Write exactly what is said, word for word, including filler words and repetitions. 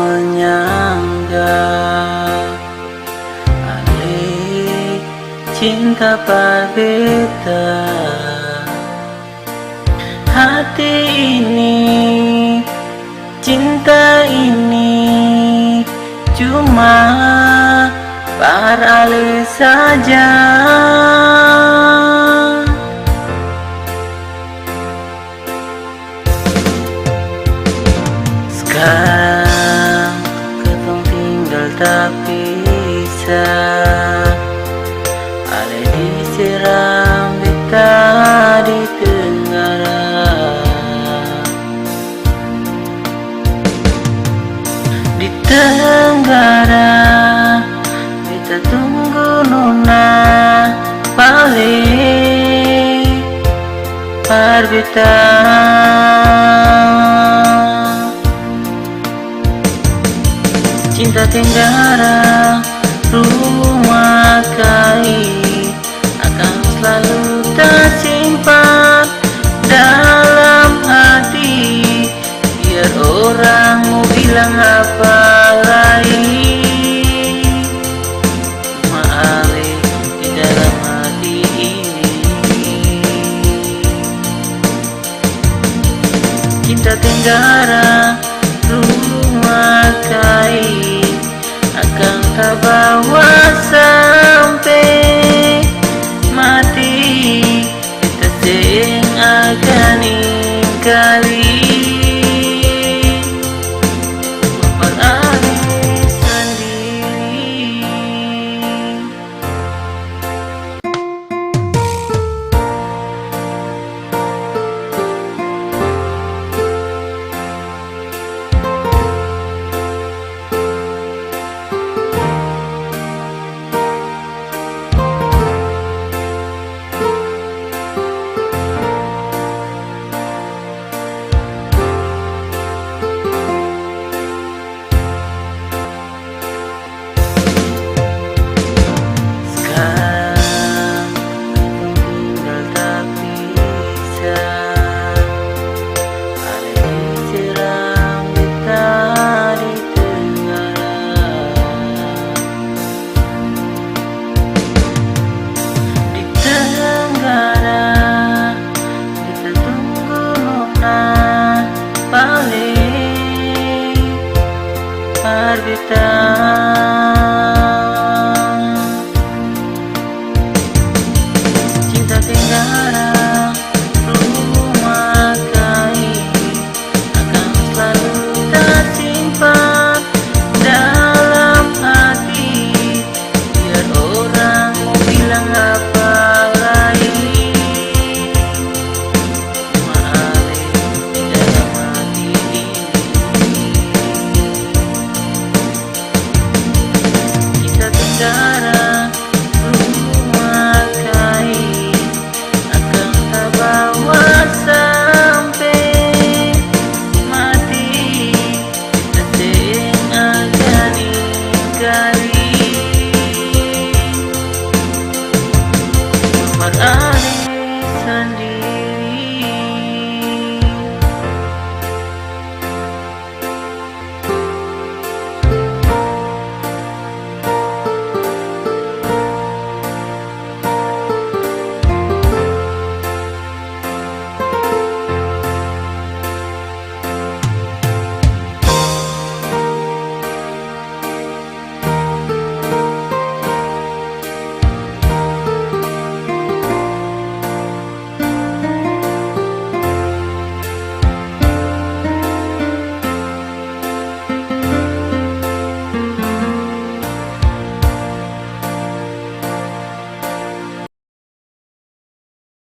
Menyangka ale cinta par beta. Hati ini, cinta ini cuma par ale saja. Skarang katong tinggal tapisah. Ale disiram beta di tenggara. Di tenggara beta tunggu nona bale par beta. Cinta tenggara rumah kayu akang slalu tasimpan dalam hati. Biar orang mo bilang apa lai, cuma ale di dalam hati ini. Cinta tenggara rumah kayu akang tabawa sampe mati. Beta seng akan ingkari. Bapak ale sandiri. Skarang katong tinggal tapisah. Ale disiram beta di tenggara. Di tenggara beta tunggu nona bale par beta.